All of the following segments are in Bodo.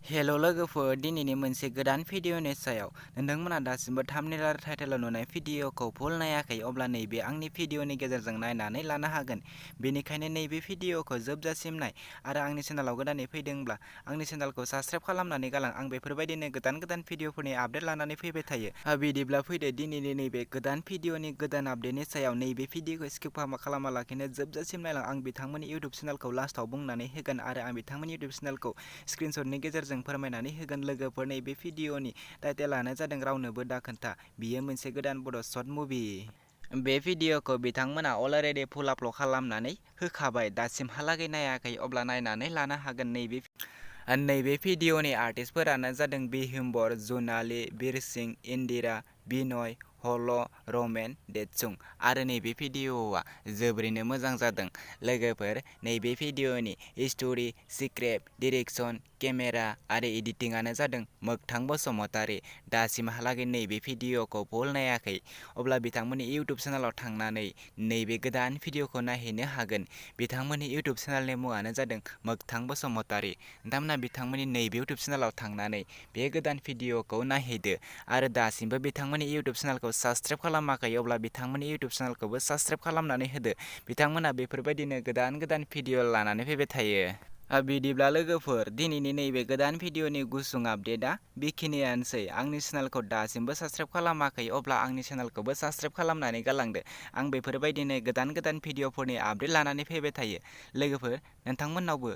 हेल' लोगोफोर, दिनैनि मोनसे गोदान भिडिअनि सायाव नोंथांमोना दासिमबो थाम्बनेल आरो टाइटेलाव नुनाय भिडिअखौ फुल नायाखै, अब्ला नैबे आंनि भिडिअनि गेजेरजों नायनानै लानो हागोन। बेनिखायनो नैबे भिडिअखौ जोबजासिम नाय आरो आंनि चेनेलाव गोदानै फैदोंब्ला आंनि चेनेलखौ साबस्क्राइब खालामनानै गालां। आं बेफोरबायदिनो गोदान भिडिअफोरनि आपडेट लानानै फैबाय थायो। बिदिब्ला फैदो दिनैनि नैबे गोदान भिडिअनि गोदान आपडेटनि सायाव। नैबे भिडिअखौ स्किप खालामालाखिनो जोबजासिम नायलां। आं बिथांमोननि इउटुब चेनेलखौ लास्टआव बुंनानै होगोन आरो आं बिथांमोननि इउटुब चेनेलखौ स्क्रिनशटनि गेजेरजों फोरमायनानै होगोन। लोगोफोर, नैबे भिडिअनि टाइटेलानो जादों रावनोबो दा खोन्था। बियो मोनसे गोदान बड' शर्ट मुभि। बे भिडिअखौ बिथांमोना अलरेडि फुल आपल'ड खालामनानै होखाबाय। दासिमहालागै नायाखै अब्ला नायनानै लानो हागोन। नैबे भिडिअनि आर्टिस्टफोरानो जादों बिहिम्बर, जुनाली, बिरसिं, इन्दिरा, बिनय, हल, रमेन, देतसुं आरो नैबे भिडिअआ जोबोरैनो मोजां जादों। लोगोफोर, नैबे भिडिअनि स्ट'रि, स्क्रिप्ट, डिरेक्सन, केमेरा आरो एडिटिंआनो जादों मोगथां बसुमतारी। दासिमहालागै नैबे भिडिअखौ फुल नायाखै अब्ला बिथांमोननि इउटुब चेनेलाव थांनानै नैबे गोदान भिडिअखौ नायहैनो हागोन। बिथांमोननि इउटुब चेनेलनि मुङानो जादों मोगथां बसुमतारी। नोंथांमोना बिथांमोननि नैबे इउटुब चेनेलाव थांनानै बे गोदान भिडिअखौ नायहैदो आरो दासिमबो बिथांमोननि इउटुब चेनेलखौ साबस्क्राइब खालामाखै अब्ला बिथांमोननि इउटुब चेनेलखौबो साबस्क्राइब खालामनानै होदो। बिथांमोना बेफोरबायदिनो गोदान भिडिअ लानानै फैबाय थायो। बिदिब्ला लोगोफोर, दिनैनि नैबे गोदान भिडिअनि गुसुं आपडेटआ बेखिनियानोसै। आंनि चेनेलखौ दासिमबो साबस्क्राइब खालामाखै अब्ला आंनि चेनेलखौबो साबस्क्राइब खालामनानै गालांदो। आं बेफोरबायदिनो गोदान भिडिअफोरनि आपडेट लानानै फैबाय थायो। लोगोफोर, नोंथांमोननावबो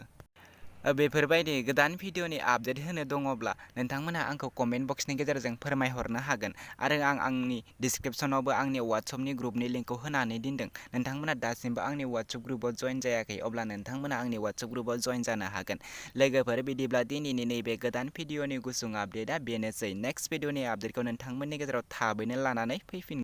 बेफोरबायदि गोदान भिडिअनि आपडेट होनो दङब्ला नोंथांमोनहा आंखौ कमेन्ट बक्सनि गेजेरजों फोरमायहरनो हागोन आरो आं आंनि डिसक्रिपसनावबो आंनि वाट्सएपनि ग्रुपनि लिंकखौ होनानै दोनदों। नोंथांमोना दासिमबो आंनि वाट्सएप ग्रुपआव जइन जायाखै अब्ला नोंथांमोना आंनि वाट्सएप ग्रुपआव जइन जानो हागोन। लोगोफोर, बिदिब्ला दिनैनि नैबे गोदान भिडिअनि गुसुं आपडेटआ बेनोसै। नेक्स्ट भिडिअनि आपडेटखौ नोंथांमोननि गेजेराव थाबैनो लानानै फैफिनगोन।